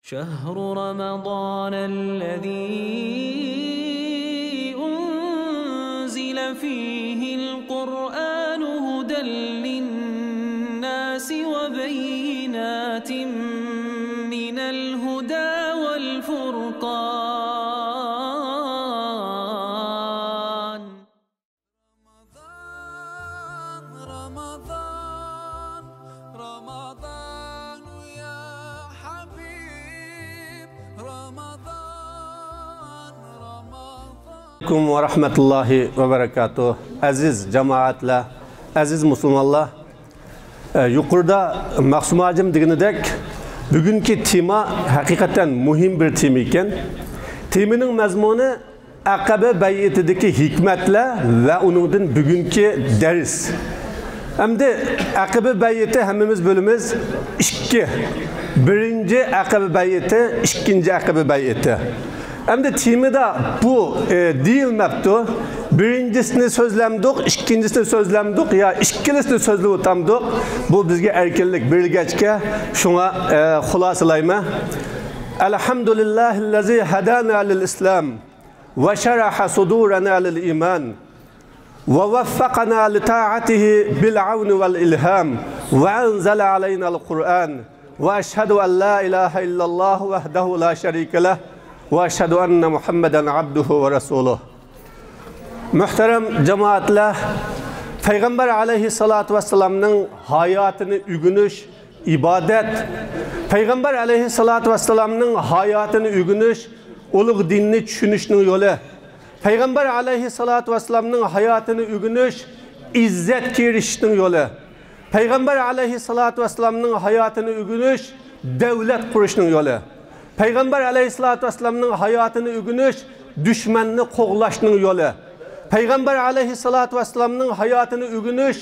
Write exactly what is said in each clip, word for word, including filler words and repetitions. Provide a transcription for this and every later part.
شهر رمضان الذي أنزل فيه القرآن هدى للناس وبينات من الهدى والفرقان. رمضان، رمضان، رمضان يا حبيب، رمضان، رمضان. ئەلەيكۇم ۋە رەھمەتۇللاھى ۋە بەرەكاتۇھ. ئەزىز جامائەتلەر، ئەزىز مۇسۇلمانلار، ئە، يۇقىرىدا مەخسۇم ھاجىم دېگىنىدەك، بۈگۈنكى تېما ھەقىقەتەن مۇھىم بىر تېما ئىكەن. تېمىنىڭ مەزمۇنى ئەقەبە بەيئىتىدىكى ھېكمەتلەر ۋە ئۇنىڭدىن بۈگۈنكى دەرس. ئەمدى ئەقەبە بەيئىتى ھەممىمىز بىلىمىز، ئىككى. بىرىنچى ئەقەبە بەيئىتى، ئىككىنچى ئەقەبە بەيئىتى. ئەمدى تېمىدا بۇ، ئە، دېيىلمەپتۇ. بىرىنچىسىنى سۆزلەمدۇق، ئىككىنچىسىنى سۆزلەمدۇق يا ئىككىلىسىنى سۆزلەۋاتامدۇق. بۇ بىزگە ئەركىنلىك بېرىلگەچكە، شۇڭا، ئە، خۇلاسىلايمەن. الحمد لله الذي هدانا للإسلام وشرح صدورنا للإيمان ووفقنا لطاعته بالعون والإلهام وأنزل علينا القرآن وأشهد أن لا إله إلا الله وحده لا شريك له وأشهد أن محمدا عبده ورسوله. مۆھتەرەم جامائەتلەر، پەيغەمبەر ئەلەيھىسسالاتۇ ۋەسسالامنىڭ ھاياتىنى ئۆگىنىش ئىبادەت. پەيغەمبەر ئەلەيھىسسالاتۇ ۋەسسالامنىڭ ھاياتىنى ئۆگىنىش ئۇلۇغ دىننى چۈشىنىشنىڭ يولى. پەيغەمبەر ئەلەيھىسسالاتۇ ۋەسسالامنىڭ ھاياتىنى ئۆگىنىش ئىززەتكە ئېرىشىشنىڭ يولى. پەيغەمبەر ئەلەيھىسسالاتۇ ۋەسسالامنىڭ ھاياتىنى ئۆگىنىش دەۋلەت قۇرۇشنىڭ يولى. پەيغەمبەر ئەلەيھىسسالاتۇ ۋەسسالامنىڭ ھاياتىنى ئۆگىنىش دۈشمەننى قوغلاشنىڭ يولى. پەيغەمبەر ئەلەيھىسسالاتۇ ۋەسسالامنىڭ ھاياتىنى ئۆگىنىش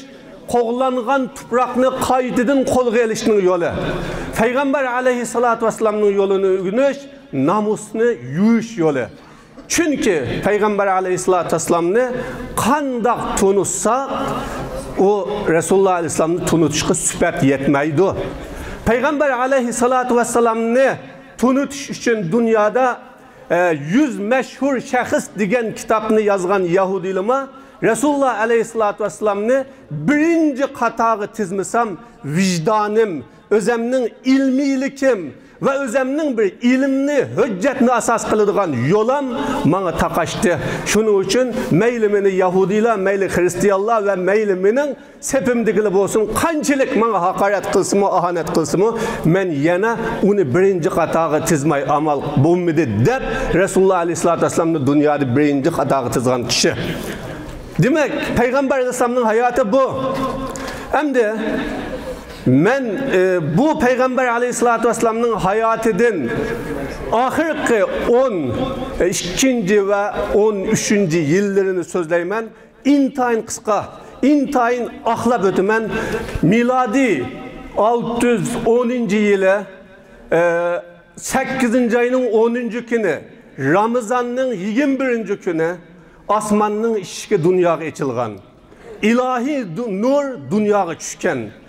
قوغلانغان تۇپراقنى قايتىدىن قولغا ئېلىشنىڭ يولى. پەيغەمبەر ئەلەيھىسسالاتۇ ۋەسسالامنىڭ يولىنى ئۆگىنىش نامۇسنى يۇيۇش يولى. چۈنكى پەيغەمبەر ئەلەيھىسسالاتۇ ۋەسسالامنى قانداق تونۇتساق، ئۇ رەسۇلۇللا ئەلەيھىسسالامنى تونۇتۇشقا سۈپەت يەتمەيدۇ. پەيغەمبەر ئەلەيھىسسالاتۇ ۋەسسالامنى تونۇتۇش ئۈچۈن دۇنيادا، ئە، يۈز مەشھۇر شەخس دېگەن كىتابنى يازغان يەھۇدىيلىما رەسۇلۇللا ئەلەيھىسسالاتۇ ۋەسسالامنى بىرىنچى قاتارغا تىزمىسام، ۋىجدانىم، ئۆزەمنىڭ ئىلمىيلىكىم ۋە ئۆزەمنىڭ بىر ئىلىمنى، ھۆججەتنى ئاساس قىلىدىغان يولام ماڭا تاقاشتى. شۇنىڭ ئۈچۈن مەيلى مېنى يەھۇدىيلار، مەيلى خىرىستىيانلار ۋە مەيلى مېنىڭ سېپىمدىكىلەر بولسۇن، قانچىلىك ماڭا ھاقارەت قىلسىمۇ، ئاھانەت قىلسىمۇ، مەن يەنە ئۇنى بىرىنچى قاتارغا تىزماي ئامال بولمىدى، دەپ رەسۇلۇللا ئەلەيھىسسالاتۇ ۋەسسالامنى دۇنيادا بىرىنچى قاتارغا تىزغان كىشى. دېمەك، پەيغەمبەر ئەلەيھىسسالامنىڭ ھاياتى بۇ. ئەمدى مەن، ئى، بۇ پەيغەمبەر ئەلەيھىسسالاتۇ ۋەسسالامنىڭ ھاياتىدىن ئاخىرقى ئون ئىككىنچى ۋە ئون ئۈچىنچى يىللىرىنى سۆزلەيمەن. ئىنتايىن قىسقا، ئىنتايىن ئاقلاپ ئۆتىمەن. مىلادىي ئالتە يۈز ئونىنچى يىلى، ئى، سەككىزىنچى ئاينىڭ ئونىنچى كۈنى، رامىزاننىڭ يىگىرمە بىرىنچى كۈنى ئاسماننىڭ ئىشىكى دۇنياغا ئېچىلغان. ئىلاھىي دۇ-، نۇر دۇنياغا چۈشكەن.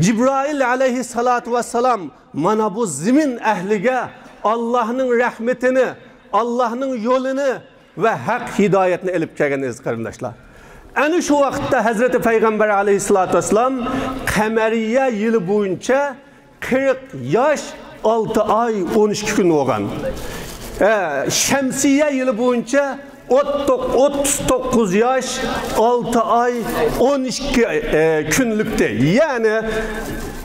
جىبرائىل ئەلەيھىسسالاتۇ ۋەسسالام مانا بۇ زېمىن ئەھلىگە ئاللاھنىڭ رەھمىتىنى، ئاللاھنىڭ يولىنى ۋە ھەق ھىدايەتنى ئېلىپ كەلگەن، ئەزىز قېرىنداشلار. ئەنە شۇ ۋاقىتتا ھەزرىتى پەيغەمبەر ئەلەيھىسسالاتۇ ۋەسسالام قەمەرىيە يىلى بويىچە قىرىق ياش، ئالتە ئاي، ئون ئىككى كۈن بولغان. ئە، شەمسىيە يىلى بويىچە ئوتتۇز توققۇز ياش، ئالتە ئاي، ئون ئىككى، ئە، كۈنلۈكتە. يەنى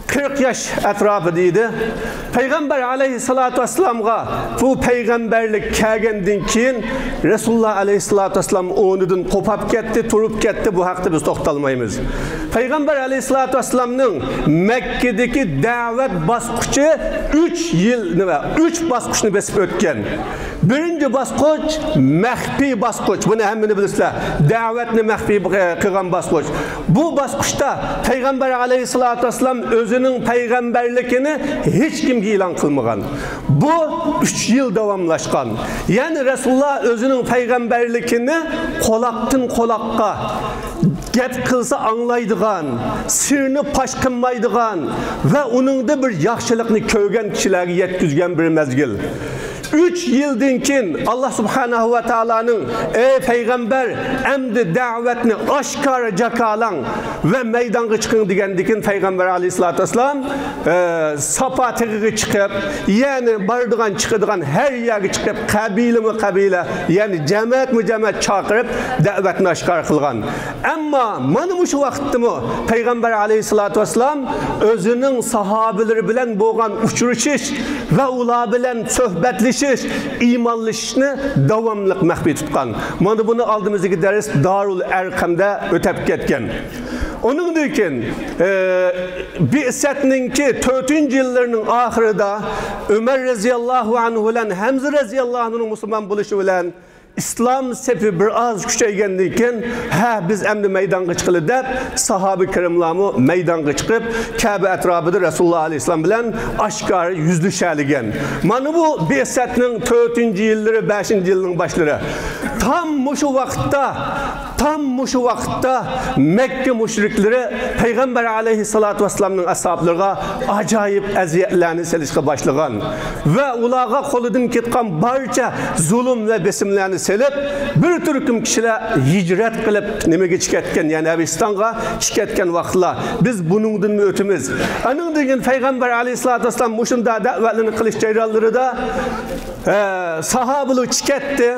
قىرىق ياش ئەتراپىدا ئىدى. پەيغەمبەر ئەلەيھىسسالاتۇ ۋەسسالامغا بۇ پەيغەمبەرلىك كەلگەندىن كېيىن، رەسۇلۇللا ئەلەيھىسسالاتۇ ۋەسسالام ئورنىدىن قوپاپ كەتتى، تۇرۇپ كەتتى، بۇ ھەقتە بىز توختالمايمىز. پەيغەمبەر ئەلەيھىسسالاتۇ ۋەسسالامنىڭ مەككىدىكى دەۋەت باسقۇچى ئۈچ يىل، نېمە، ئۈچ باسقۇچنى بېسىپ ئۆتكەن. بىرىنچى باسقۇچ مەخپىي باسقۇچ. بۇنى ھەممىنى بىلىسىلەر. دەۋەتنى مەخپىي، ئە، قىلغان باسقۇچ. بۇ باسقۇچتا پەيغەمبەر ئەلەيھىسسالاتۇ ۋەسسالام ئۆزىنىڭ پەيغەمبەرلىكىنى ھېچكىمگە ئېلان قىلمىغان. بۇ ئۈچ يىل داۋاملاشقان. يەنى رەسۇلۇللا ئۆزىنىڭ پەيغەمبەرلىكىنى قۇلاقتىن قۇلاققا، گەپ قىلسا ئاڭلايدىغان، سىرنى پاش قىلمايدىغان ۋە ئۇنىڭدا بىر ياخشىلىقنى كۆرگەن كىشىلەرگە يەتكۈزگەن بىر مەزگىل. ئۈچ يىلدىن كېيىن، ئاللا سۇبھانەھۇ ۋە تائالانىڭ، ئەي پەيغەمبەر، ئەمدى دەۋەتنى ئاشكارا جاكالاڭ ۋە مەيدانغا چىقىڭ دېگەندىن كېيىن، پەيغەمبەر ئەلەيھىسسالاتۇ ۋەسسالام، ئە، ساپا تېغىغا چىقىپ، يەنى بارىدىغان، چىقىدىغان ھەر يەرگە چىقىپ، قەبىلىمۇ قەبىلە، يەنى جەمەتمۇ جەمەت چاقىرىپ، دەۋەتنى ئاشكارا قىلغان. ئەمما مانا مۇشۇ ۋاقىتتىمۇ پەيغەمبەر ئەلەيھىسسالاتۇ ۋەسسالام ئۆزىنىڭ ساھابىلىرى بىلەن بولغان ئۇچرىشىش ۋە ئۇلار بىلەن سۆھبەتلىشىش، ئىمانلىشىشنى داۋاملىق مەخپىي تۇتقان. مانا بۇنى ئالدىمىزدىكى دەرس دارۇل ئەرقەمدە ئۆتەپ كەتكەن. ئۇنىڭدىن كېيىن، ئە، بىئسەتنىڭكى تۆتىنچى يىللىرىنىڭ ئاخىرىدا ئۆمەر رەزىياللاھۇ ئەنھۇ بىلەن ھەمزە رەزىياللاھۇ ئەنھۇنىڭ مۇسۇلمان بولۇشى بىلەن ئىسلام سېپى بىر ئاز كۈچەيگەندىن كېيىن، ھە، بىز ئەمدى مەيدانغا چىقىلى دەپ، ساھابە كىراملارمۇ مەيدانغا چىقىپ، كەبە ئەتراپىدا رەسۇلۇللا ئەلەيھىسسالام بىلەن ئاشكارا يۈزلىشەلىگەن. مانا بۇ بىئسەتنىڭ تۆتىنچى يىللىرى، بەشىنچى يىلنىڭ باشلىرى. تام مۇشۇ ۋاقىتتا، تام مۇشۇ ۋاقىتتا مەككە مۇشرىكلىرى پەيغەمبەر ئەلەيھىسسالاتۇ ۋەسسالامنىڭ ئەسھابلىرىغا ئاجايىپ ئەزىيەتلەرنى سېلىشقا باشلىغان ۋە ئۇلارغا قولىدىن كېتقان بارچە زۇلۇم ۋە بېسىملەرنى سېلىپ، بىر تۈركۈم كىشىلەر ھىجرەت قىلىپ نېمىگە چىقىۋەتكەن، يەنى ھەبىشىستانغا چىقىۋەتكەن ۋاقىتلار. بىز بۇنىڭدىنمۇ ئۆتىمىز. ئانىڭدىن كېيىن پەيغەمبەر ئەلەيھىسسالاتۇ ۋەسسالام مۇشۇنداق دەۋەتلىرىنى قىلىش جەريانلىرىدا، ئە، ساھابىلار چىقىۋەتتى.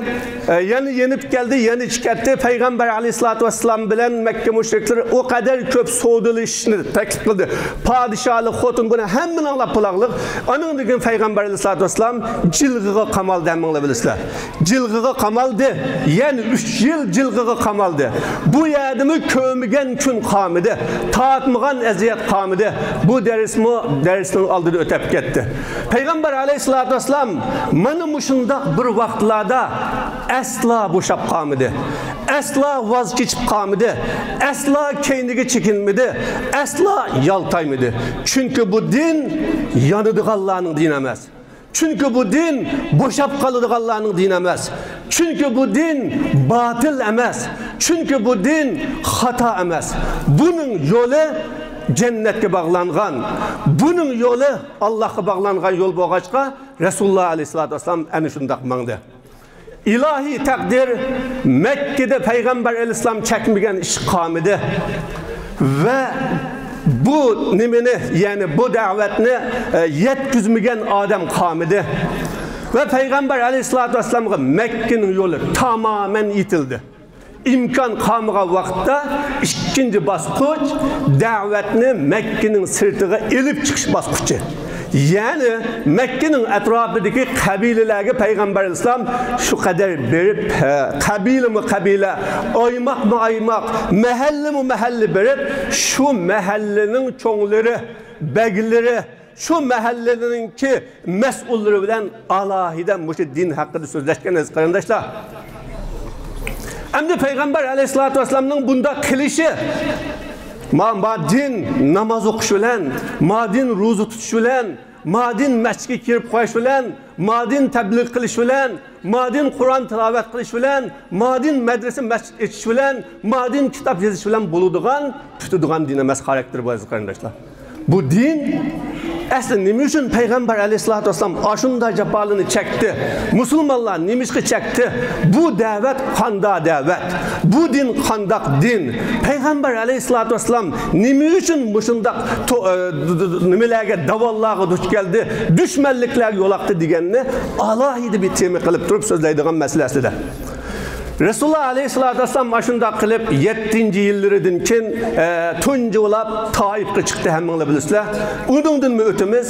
ئە، يەنە يېنىپ كەلدى، يەنە چىقىۋەتتى. پەيغەمبەر ئەلەيھىسسالاتۇ ۋەسسالام بىلەن مەككە مۇشرىكلىرى ئۇ قەدەر كۆپ سودىلىشىشنى تەكلىپ قىلدى. پادىشاھلىق، خوتۇن، بۇنى ھەممىنى ئاڭلاپ بولاغلىق. ئانىڭدىن كېيىن پەيغەمبەر ئەلەيھىسسالاتۇ ۋەسسالام جىلغىغا قامالدى، ھەممىڭلار بىلىسىلەر. جىلغىغا قامالدى، يەنە ئۈچ يىل جىلغىغا قامالدى. بۇ يەردىمۇ كۆرمىگەن كۈن قالمىدى، تارتمىغان ئەزىيەت قالمىدى. بۇ دەرسمۇ دەرسنىڭ ئالدىدا ئۆتەپ كەتتى. پەيغەمبەر ئەلەيھىسسالاتۇ ۋەسسالام مانا مۇشۇنداق بىر ۋاقىتلاردا ئەسلا بوشاپ قالمىدى، ئەسلا ۋاز كېچىپ قالمىدى، ئەسلا كەينىگە چېكىنمىدى، ئەسلا يالتايمىدى. چۈنكى بۇ دىن يانىدىغانلارنىڭ دىنى ئەمەس. چۈنكى بۇ دىن بوشاپ قالىدىغانلارنىڭ دىنى ئەمەس. چۈنكى بۇ دىن باتىل ئەمەس. چۈنكى بۇ دىن خاتا ئەمەس. بۇنىڭ يولى جەننەتكە باغلانغان، بۇنىڭ يولى ئاللاھقا باغلانغان يول بولغاچقا، رەسۇلۇللا ئەلەيھىسسالاتۇ ۋەسسالام ئەنە شۇنداق ماڭدى. ئىلاھىي تەقدىر، مەككىدە پەيغەمبەر ئەلەيھىسسالام چەكمىگەن ئىش قالمىدى. ۋە بۇ نېمىنى، يەنى بۇ دەۋەتنى، ئە، يەتكۈزمىگەن ئادەم قالمىدى. ۋە پەيغەمبەر ئەلەيھىسسالاتۇ ۋەسسالامغا مەككىنىڭ يولى تامامەن ئېتىلدى. ئىمكان قالمىغان ۋاقىتتا ئىككىنچى باسقۇچ دەۋەتنى مەككىنىڭ سىرتىغا ئېلىپ چىقىش باسقۇچى. يەنى مەككىنىڭ ئەتراپىدىكى قەبىلىلەرگە پەيغەمبەر ئەلەيھىسسالام شۇ قەدەر بېرىپ، ھە، قەبىلىمۇ قەبىلە، ئايماقمۇ ئايماق، مەھەللىمۇ مەھەللە بېرىپ، شۇ مەھەللىنىڭ چوڭلىرى، بەگلىرى، شۇ مەھەللىنىڭكى مەسئۇللىرى بىلەن ئالاھىدە مۇشۇ دىن ھەققىدە سۆزلەشكەن ئەزىز قېرىنداشلار. ئەمدى پەيغەمبەر ئەلەيھىسسالاتۇ ۋەسسالامنىڭ بۇنداق قىلىشى، ما، ما دىن ناماز ئوقۇش بىلەن، ما دىن روزا تۇتۇش بىلەن، ما دىن مەسچىتكە كىرىپ قويۇش بىلەن، ما دىن تەبلىغ قىلىش بىلەن، ما دىن قۇرئان تىلاۋەت قىلىش بىلەن، ما دىن مەدرىسە مەسچىت ئېچىش بىلەن، ما دىن كىتاب يېزىش بىلەن بولىدىغان، پۈتىدىغان دىن ئەمەس خاراكتېر بۇ، ئەزىز قېرىنداشلار. بۇ دىن ئەسلى نېمە ئۈچۈن پەيغەمبەر ئەلەيھىسسالاتۇ ۋەسسالام ئاشۇنداق جاپالارنى چەكتى؟ مۇسۇلمانلار نېمىشقا چەكتى؟ بۇ دەۋەت قانداق دەۋەت؟ بۇ دىن قانداق دىن؟ پەيغەمبەر ئەلەيھىسسالاتۇ ۋەسسالام نېمە ئۈچۈن مۇشۇنداق تو-، ئە، د-، د-، د-، نېمىلەرگە، داۋانلارغا دۇچ كەلدى، دۈشمەنلىكلەرگە يولۇقتى دېگەننى ئالاھىدە بىر تېما قىلىپ تۇرۇپ سۆزلەيدىغان مەسىلە ئەسلىدە. رەسۇلۇللا ئەلەيھىسسالاتۇ ۋەسسالام ئاشۇنداق قىلىپ يەتتىنچى يىللىرىدىن كېيىن، ئە، تۇنجى بولاپ تائىپقا چىقتى، ھەممىڭلار بىلىسىلەر. ئۇنىڭدىنمۇ ئۆتىمىز.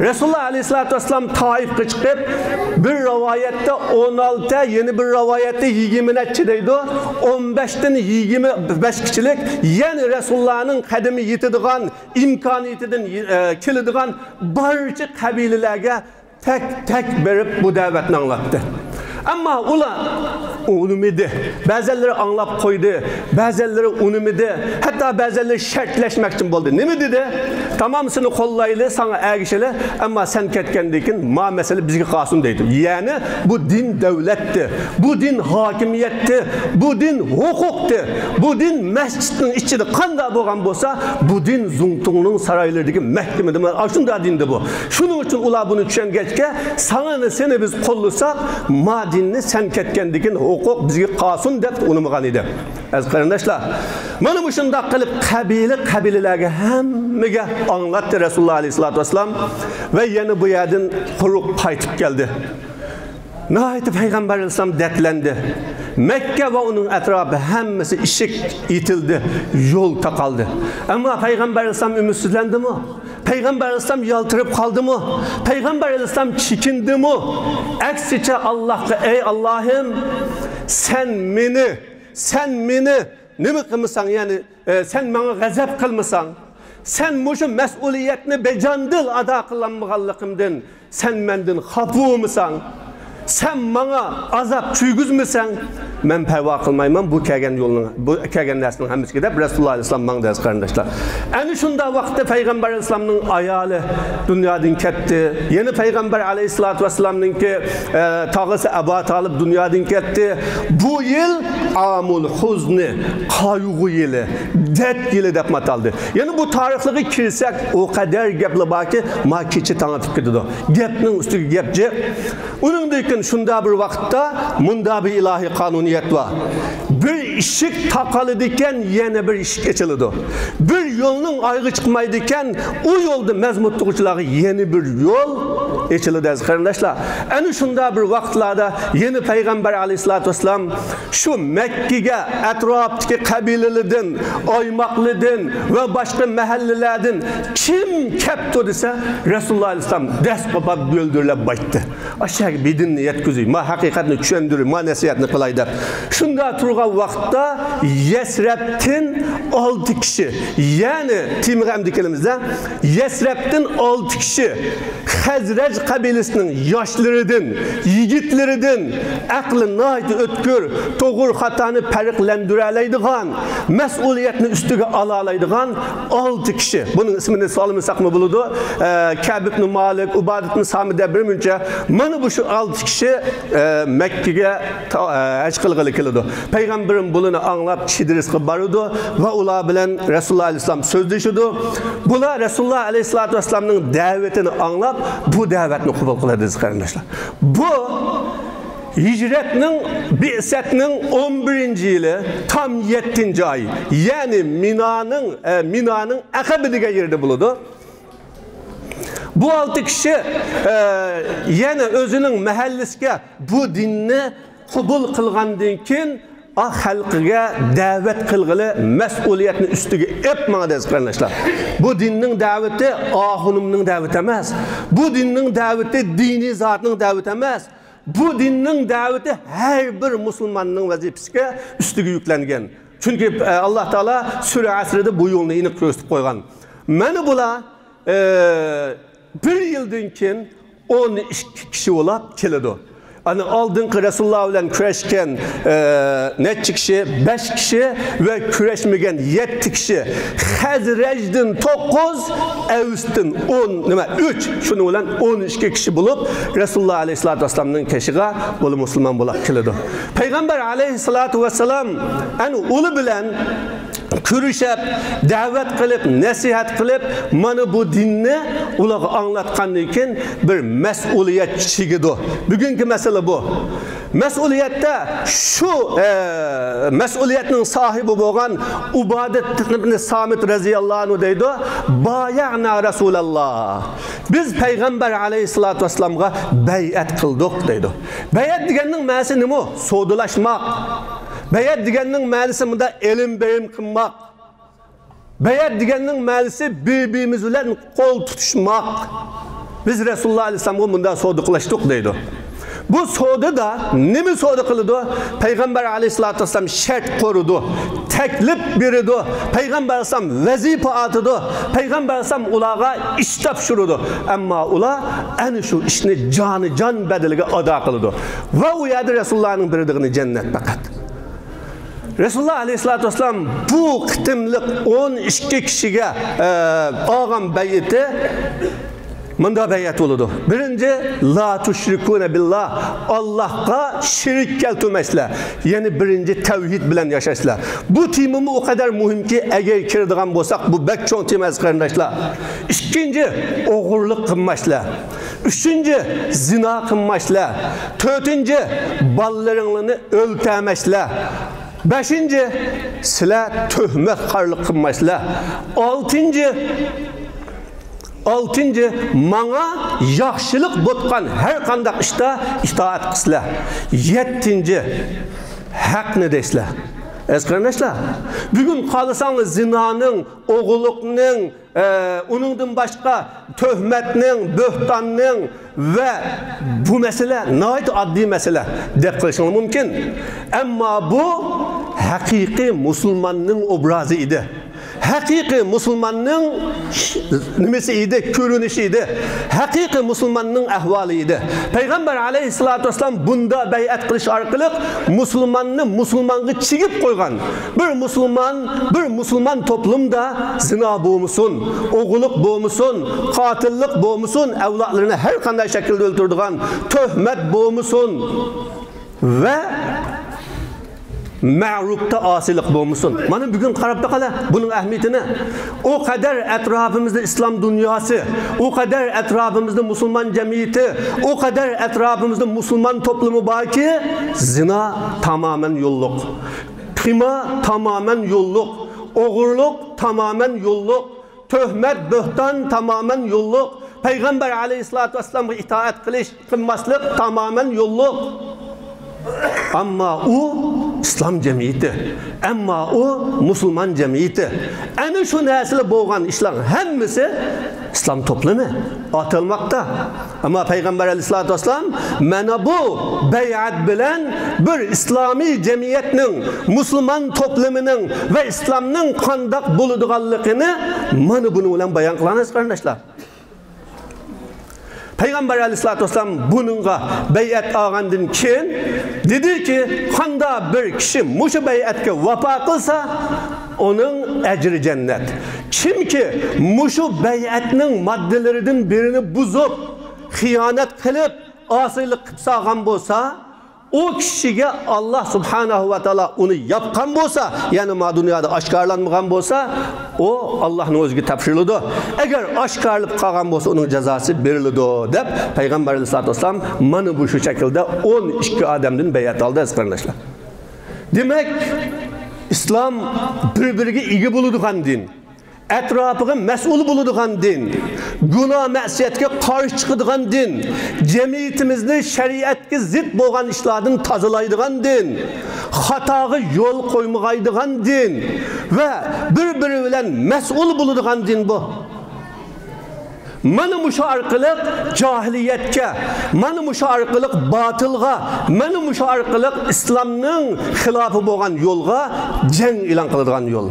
رەسۇلۇللا ئەلەيھىسسالاتۇ ۋەسسالام تائىپقا چىقىپ، بىر رىۋايەتتە ئون ئالتە، يەنە بىر رىۋايەتتە يىگىرمە نەچچە دەيدۇ. ئون بەشتىن يىگىرمە بەشكىچىلىك، يەنى رەسۇلۇللانىڭ قەدىمى يېتىدىغان، ئىمكانىيىتىدىن، ئە، كېلىدىغان بارچە قەبىلىلەرگە تەك-تەك بېرىپ بۇ دەۋەتنى ئاڭلاتتى. ئەمما ئۇلار ئۇنىمىدى. بەزەنلىرى ئاڭلاپ قويدى، بەزەنلىرى ئۇنىمىدى، ھەتتا بەزەنلىرى شەرتلەشمەكچىمۇ بولدى. نېمە دېدى؟ تامام سېنى قوللايلى، ساڭا ئەگىشىلى، ئەمما سەن كەتكەندىن كېيىن ما مەسىلە بىزگە قالسۇن دەيدۇ. يەنى بۇ دىن دۆلەتتى، بۇ دىن ھاكىمىيەتتى، بۇ دىن ھوقۇقتى، بۇ دىن مەسچىتنىڭ ئىچىدە قانداق بولغان بولسا، بۇ دىن زۇڭتۇڭنىڭ سارايلىرىدىكى مەھكىمىدە ئاشۇنداق دىندى بۇ. شۇنىڭ ئۈچۈن ئۇلار بۇنى چۈشەنگەچكە، ساڭا سېنى بىز قوللىساق، ما دىننى سەن كەتكەندىن كېيىن ھوقۇق بىزگە قالسۇن دەپ ئۇنىمىغان ئىدى. ئەزىز قېرىنداشلار، مانا مۇشۇنداق قىلىپ قەبىلە قەبىلىلەرگە ھەممىگە ئاڭلاتتى رەسۇلۇللا ئەلەيھىسسالاتۇ ۋەسسالام. ۋە يەنە بۇ يەردىن قۇرۇق قايتىپ كەلدى. ناھايىتى پەيغەمبەر ئەلەيھىسسالام دەردلەندى. مەككە ۋە ئۇنىڭ ئەتراپى ھەممىسى ئىشىك ئېتىلدى، يول تاقالدى. ئەمما پەيغەمبەر ئەلەيھىسسالام ئۈمىدسىزلەندىمۇ؟ پەيغەمبەر ئەلەيھىسسالام يالتىرىپ قالدىمۇ؟ پەيغەمبەر ئەلەيھىسسالام چېكىندىمۇ؟ ئەكسىچە ئاللاھقا، ئەي ئاللاھىم، سەن مېنى، سەن مېنى نېمە قىلمىساڭ، يەنى، ئە، سەن ماڭا غەزەپ قىلمىساڭ، سەن مۇشۇ مەسئۇلىيەتنى بەجانىدىل ئادا قىلالمىغانلىقىمدىن سەن مەندىن خاپا بولمىساڭ، سەن ماڭا ئازاب چۈشۈرگۈزمىسەڭ، مەن پەرۋا قىلمايمەن بۇ كەلگەن يولنىڭ، بۇ كەلگەن نەرسىنىڭ ھەممىسىگە دەپ رەسۇلۇللا ئەلەيھىسسالام ماڭدى، ئەزىز قېرىنداشلار. ئەنە شۇنداق ۋاقىتتا پەيغەمبەر ئەلەيھىسسالامنىڭ ئايالى دۇنيادىن كەتتى. يەنە پەيغەمبەر ئەلەيھىسسالاتۇ ۋەسسالامنىڭكى، ئە، تاغىسى ئەبۇ تالىپ دۇنيادىن كەتتى. بۇ يىل ئامۇل ھۇزنى، قايغۇ يىلى، دەرد يىلى دەپمۇ ئاتالدى. يەنە بۇ تارىخلىرىغا كىرسەك، ئۇ قەدەر گەپلەر باركى، ما كېچە تاڭ ئېتىپ كېتىدۇ. گەپنىڭ ئۈستىگە گەپ جىق. ئۇنىڭدىن كېيىن شۇنداق بىر ۋاقىتتا مۇنداق بىر ئىلاھىي قانۇنىيەت بار. بىر ئىشىك تاقىلىدىكەن، يەنە بىر ئىشىك ئېچىلىدۇ. بىر يولنىڭ ئايىغى چىقمايدىكەن، ئۇ يولدا مەزمۇت تۇغۇچىلارغا يەنە بىر يول ئېچىلىدۇ، ئەزىز قېرىنداشلار. ئەنە شۇنداق بىر ۋاقىتلاردا يەنە پەيغەمبەر ئەلەيھىسسالاتۇ ۋەسسالام شۇ مەككىگە ئەتراپتىكى قەبىلىلەردىن، ئايماقلىدىن ۋە باشقا مەھەللىلەردىن كىم كەپتۇ دېسە، رەسۇلۇللا ئەلەيھىسسالام دەس قوپاپ گۈلدۈرلەپ بايتتى. ئاشۇ يەرگە بىدىننى يەتكۈزۈي، ما ھەقىقەتنى چۈشەندۈرۈي، ما نەسىھەتنى قىلاي دەپ. شۇنداق تۇرغان ۋاقىتتا يەسرەبتىن ئالتە كىشى، يەنى تېمىغا ئەمدى كېلىمىز-دە، يەسرەبتىن ئالتە كىشى خەزرەج قەبىلىسىنىڭ ياشلىرىدىن، يىگىتلىرىدىن، ئەقلى ناھايىتى ئۆتكۈر، توغرا خاتانى پەرقلەندۈرەلەيدىغان، مەسئۇلىيەتنى ئۈستىگە ئالالايدىغان ئالتە كىشى. بۇنىڭ ئىسمىنى سالمىساقمۇ بولىدۇ. ئە، كەب ئىبنى مالىك، ئۇبادە ئىبنى سامىت دەپ بىر مۇنچە. مانا بۇ شۇ ئالتە كىشى، ئە، مەككىگە تا-، ئە، ھەج قىلغىلى كېلىدۇ. پەيغەمبىرىم بۇلىنى ئاڭلاپ، شىدرىسقا بارىدۇ ۋە ئۇلار بىلەن رەسۇلۇللا ئەلەيھىسسالام سۆزلىشىدۇ. بۇلار رەسۇلۇللا ئەلەيھىسسالاتۇ ۋەسسالامنىڭ دەۋىتىنى ئاڭلاپ، بۇ دەۋەتنى قوبۇل قىلىدۇ، ئەزىز قېرىنداشلار. بۇ ھىجرەتنىڭ، بىئسەتنىڭ ئون بىرىنچى يىلى، تام يەتتىنچى ئاي، يەنى مىنانىڭ، ئە، مىنانىڭ ئەقەبە دېگەن يېرىدە بولىدۇ. بۇ ئالتە كىشى، ئە، يەنە ئۆزىنىڭ مەھەللىسىگە بۇ دىننى قوبۇل قىلغاندىن كېيىن، ئا، خەلقىگە دەۋەت قىلغىلى، مەسئۇلىيەتنى ئۈستىگە ئېلىپ ماڭىدۇ، ئەزىز قېرىنداشلار. بۇ دىننىڭ دەۋىتى ئاخۇنۇمنىڭ دەۋىتى ئەمەس. بۇ دىننىڭ دەۋىتى دىنىي زاتنىڭ دەۋىتى ئەمەس. بۇ دىننىڭ دەۋىتى ھەر بىر مۇسۇلماننىڭ ۋەزىپىسىگە، ئۈستىگە يۈكلەنگەن. چۈنكى، ئە، ئاللا تائالا سۈرە ئەسرىدە بۇ يولنى ئېنىق كۆرسىتىپ قويغان. مانا بۇلار، ئە، بىر يىلدىن كېيىن ئون ئىككى كىشى بولاپ كېلىدۇ. ئانا ئالدىنقى رەسۇلۇللا بىلەن كۈرەشكەن، ئە، نەچچە كىشى؟ بەش كىشى ۋە كۈرەشمىگەن يەتتە كىشى. خەزرەجدىن توققۇز، ئەۋستىن ئون، نېمە، ئۈچ، شۇنىڭ بىلەن ئون ئىككى كىشى بولۇپ، رەسۇلۇللا ئەلەيھىسسالاتۇ ۋەسسالامنىڭ قېشىغا بۇلار مۇسۇلمان بولاپ كېلىدۇ. پەيغەمبەر ئەلەيھىسسالاتۇ ۋەسسالام ئەنە ئۇلار بىلەن كۆرۈشۈپ، دەۋەت قىلىپ، نەسىھەت قىلىپ، مانا بۇ دىننى ئۇلارغا ئاڭلاتقاندىن كېيىن بىر مەسئۇلىيەت چىگىدۇ. بۈگۈنكى مەسىلە بۇ. مەسئۇلىيەتتە شۇ، ئە، مەسئۇلىيەتنىڭ ساھىبى بولغان ئۇبادە ئىبنى سامىت رەزىياللاھۇ ئەنھۇ دەيدۇ، بايەئنا رەسۇلاللا. بىز پەيغەمبەر ئەلەيھىسسالاتۇ ۋەسسالامغا بەيئەت قىلدۇق دەيدۇ. بەيئەت دېگەننىڭ مەنىسى نېمە؟ سودىلاشماق. بەيئەت دېگەننىڭ مەنىسى مۇنداق ئېلىم بېرىم قىلماق. بەيئەت دېگەننىڭ مەنىسى بىر-بىرىمىز بىلەن قول تۇتۇشماق. بىز رەسۇلۇللا ئەلەيھىسسالامغا مۇنداق سودا قىلىشتۇق دەيدۇ. بۇ سودىدا نېمە سودا قىلىدۇ؟ پەيغەمبەر ئەلەيھىسسالاتۇ ۋەسسالام شەرت قۇرىدۇ، تەكلىپ بېرىدۇ، پەيغەمبەر ئەلەيھىسسالام ۋەزىپە ئاتىدۇ، پەيغەمبەر ئەلەيھىسسالام ئۇلارغا ئىش تاپشۇرىدۇ. ئەمما ئۇلار ئەنە شۇ ئىشنى جانى جان بەدىلىگە ئادا قىلىدۇ. ۋە ئۇ يەردە رەسۇلۇللانىڭ بېرىدىغىنى جەننەت پەقەت. رەسۇلۇللا ئەلەيھىسسالاتۇ ۋەسسالام بۇ قېتىملىق ئون ئىككى كىشىگە، ئە، ئالغان بەيئىتى مۇنداق بەيئەت بولىدۇ. بىرىنچى، لا تۇشرىكۇنە بىللا، ئاللاھقا شېرىك كەلتۈرمەيسىلەر. يەنى بىرىنچى تەۋھىد بىلەن ياشايسىلەر. بۇ تېمىمۇ ئۇ قەدەر مۇھىمكى، ئەگەر كىرىدىغان بولساق، بۇ بەك چوڭ تېما ئەزىز قېرىنداشلار. ئىككىنچى، ئوغرىلىق قىلمايسىلەر. ئۈچىنچى، زىنا قىلمايسىلەر. تۆتىنچى، بالىلىرىڭلارنى ئۆلتۈرمەيسىلەر. بەشىنچى، سىلەر تۆھمەتخارلىق قىلمايسىلەر. ئالتىنچى، ئالتىنچى، ماڭا ياخشىلىق بوتقان ھەر قانداق ئىشتا ئىتائەت قىلسىلەر. يەتتىنچى، ھەقنى دەيسىلەر. ئەزىز قېرىنداشلار، بۈگۈن قارىساڭلار زىنانىڭ، ئوغرىلىقنىڭ، ئە، ئۇنىڭدىن باشقا تۆھمەتنىڭ، بۆھتاننىڭ ۋە بۇ مەسىلە ناھايىتى ئاددىي مەسىلە دەپ قىلىشىڭلار مۇمكىن. ئەمما بۇ ھەقىقىي مۇسۇلماننىڭ ئوبرازى ئىدى. ھەقىقىي مۇسۇلماننىڭ نېمىسى ئىدى، كۆرۈنۈشى ئىدى. ھەقىقىي مۇسۇلماننىڭ ئەھۋالى ئىدى. پەيغەمبەر ئەلەيھىسسالاتۇ ۋەسسالام بۇندا بەيئەت قىلىش ئارقىلىق مۇسۇلماننى مۇسۇلمانغا چىگىپ قويغان. بىر مۇسۇلمان، بىر مۇسۇلمان توپلۇمدا زىنا بولمىسۇن، ئوغرىلىق بولمىسۇن، قاتىللىق بولمىسۇن، ئەۋلادلىرىنى ھەر قانداق شەكىلدە ئۆلتۈرىدىغان تۆھمەت بولمىسۇن ۋە مەرۇپتا ئاسىيلىق بولمىسۇن. مانا بۈگۈن قاراپ باقايلى بۇنىڭ ئەھمىيىتىنى. ئۇ قەدەر ئەتراپىمىزدا ئىسلام دۇنياسى، ئۇ قەدەر ئەتراپىمىزدا مۇسۇلمان جەمئىيىتى، ئۇ قەدەر ئەتراپىمىزدا مۇسۇلمان توپلۇمى باركى، زىنا تامامەن يوللۇق. قىمار تامامەن يوللۇق، ئوغرىلىق تامامەن يوللۇق، تۆھمەت، بۆھتان تامامەن يوللۇق، پەيغەمبەر ئەلەيھىسسالاتۇ ۋەسسالامغا ئىتائەت قىلىش، قىلماسلىق تامامەن يوللۇق. ئەمما ئۇ ئىسلام جەمئىيىتى، ئەمما ئۇ مۇسۇلمان جەمئىيىتى. ئەنە شۇ نەرسىلەر بولغان ئىشلار ھەممىسى ئىسلام توپلىمى ئاتالماقتا. ئەمما پەيغەمبەر ئەلەيھىسسالاتۇ ۋەسسالام مانا بۇ بەيئەت بىلەن بىر ئىسلامىي جەمئىيەتنىڭ، مۇسۇلمان توپلىمىنىڭ ۋە ئىسلامنىڭ قانداق بولىدىغانلىقىنى مانا بۇنىڭ بىلەن بايان قىلغان ئەزىز قېرىنداشلار. پەيغەمبەر ئەلەيھىسسالاتۇ ۋەسسالام بۇنىڭغا بەيئەت ئالغاندىن كېيىن دېدىكى، قانداق بىر كىشى مۇشۇ بەيئەتكە ۋاپا قىلسا، ئۇنىڭ ئەجرى جەننەت. كىمكى مۇشۇ بەيئەتنىڭ ماددىلىرىدىن بىرىنى بۇزۇپ، خىيانەت قىلىپ، ئاسىيلىق قىلىپ سالغان بولسا، ئۇ كىشىگە ئاللا سۇبھانەھۇ ۋە تائالا ئۇنى ياپقان بولسا، يەنى ما دۇنيادا ئاشكارىلانمىغان بولسا، ئۇ ئاللانىڭ ئۆزىگە تاپشۇرۇلىدۇ. ئەگەر ئاشكارىلىپ قالغان بولسا، ئۇنىڭ جازاسى بېرىلىدۇ، دەپ پەيغەمبەر ئەلەيھىسسالاتۇ ۋەسسالام مانا بۇ شۇ شەكىلدە ئون ئىككى ئادەمدىن بەيئەت ئالدى، ئەزىز قېرىنداشلار. دېمەك، ئىسلام بىر-بىرىگە ئىگە بولىدىغان دىن. ئەتراپىغا مەسئۇل بولىدىغان دىن، گۇناھ مەسىيەتكە قارشى چىقىدىغان دىن، جەمئىيىتىمىزنى شەرىئەتكە زىت بولغان ئىشلاردىن تازىلايدىغان دىن، خاتاغا يول قويمىغايدىغان دىن ۋە بىر-بىرى بىلەن مەسئۇل بولىدىغان دىن بۇ. مانا مۇشۇ ئارقىلىق جاھىلىيەتكە، مانا مۇشۇ ئارقىلىق باتىلغا، مانا مۇشۇ ئارقىلىق ئىسلامنىڭ خىلاپى بولغان يولغا جەڭ ئېلان قىلىدىغان يول.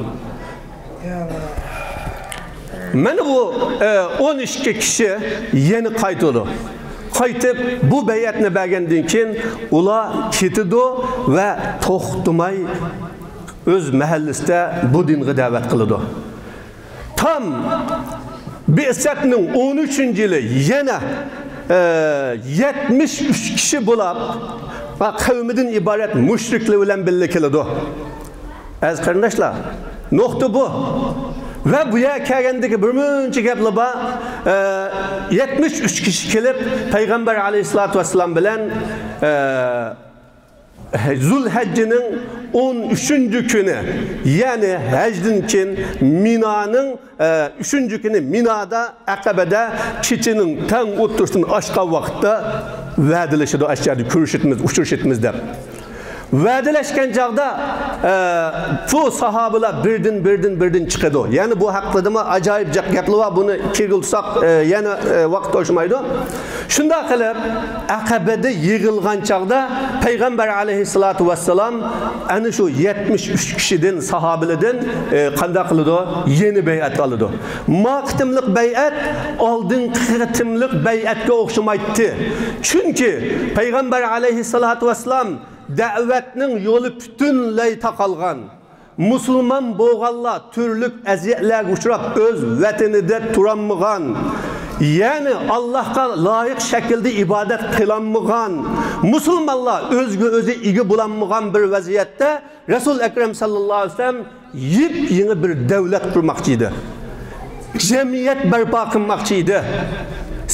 مانا بۇ، ئە، ئون ئىككى كىشى يەنە قايتىدۇ. قايتىپ بۇ بەيئەتنى بەرگەندىن كېيىن ئۇلار كېتىدۇ ۋە توختىماي ئۆز مەھەللىسىدە بۇ دىنغا دەۋەت قىلىدۇ. تام بىئسەتنىڭ ئون ئۈچىنچى يىلى يەنە، ئە، يەتمىش ئۈچ كىشى بولاپ ۋە قەۋمىدىن ئىبارەت مۇشرىكلار بىلەن بىللە كېلىدۇ. ئەزىز قېرىنداشلار، نۇقتا بۇ. ۋە بۇ يەرگە كەلگەندىكى بىر مۇنچە گەپلەر بار. ئە، يەتمىش ئۈچ كىشى كېلىپ، پەيغەمبەر ئەلەيھىسسالاتۇ ۋەسسالام بىلەن، ئە، زۇلھەججىنىڭ ئون ئۈچىنچى كۈنى، يەنى ھەجدىن كېيىن مىنانىڭ، ئە، ئۈچىنچى كۈنى مىنادا، ئەقەبەدە كېچىنىڭ تەڭ ئوتتۇرىسىدىن ئاشقان ۋاقىتتا ۋەدىلىشىدۇ، ئاشۇ يەردە كۆرۈشىتىمىز، ئۇچرىشىتىمىز دەپ. ۋەدىلەشكەن چاغدا، ئە، بۇ ساھابىلار بىردىن، بىردىن، بىردىن چىقىدۇ. يەنى بۇ ھەققىدىمۇ ئاجايىپ جىق گەپلەر بار. بۇنى كىرگۈزسەك، ئە، يەنە، ئە، ۋاقىت توشمايدۇ. شۇنداق قىلىپ، ئەقەبىدە يىغىلغان چاغدا پەيغەمبەر ئەلەيھىسسالاتۇ ۋەسسالام ئەنە شۇ يەتمىش ئۈچ كىشىدىن، ساھابىلىدىن، ئە، قانداق قىلىدۇ؟ يەنە بەيئەت ئالىدۇ. ما قېتىملىق بەيئەت ئالدىنقى قېتىملىق بەيئەتكە ئوخشىمايتتى. چۈنكى پەيغەمبەر ئەلەيھىسسالاتۇ ۋەسسالام دەۋەتنىڭ يولى پۈتۈنلەي تاقالغان. مۇسۇلمان بولغانلار تۈرلۈك ئەزىيەتلەرگە ئۇچراپ، ئۆز ۋەتىنىدە تۇرالمىغان، يەنى ئاللاھقا لايىق شەكىلدە ئىبادەت قىلالمىغان، مۇسۇلمانلار ئۆزىگە ئۆزى ئىگە بولالمىغان بىر ۋەزىيەتتە رەسۇل ئەكرەم ساللاللاھۇ ئەلەيھى ۋەسەللەم يېپيېڭى بىر دەۋلەت قۇرماقچى ئىدى. جەمئىيەت بەرپا قىلماقچى ئىدى.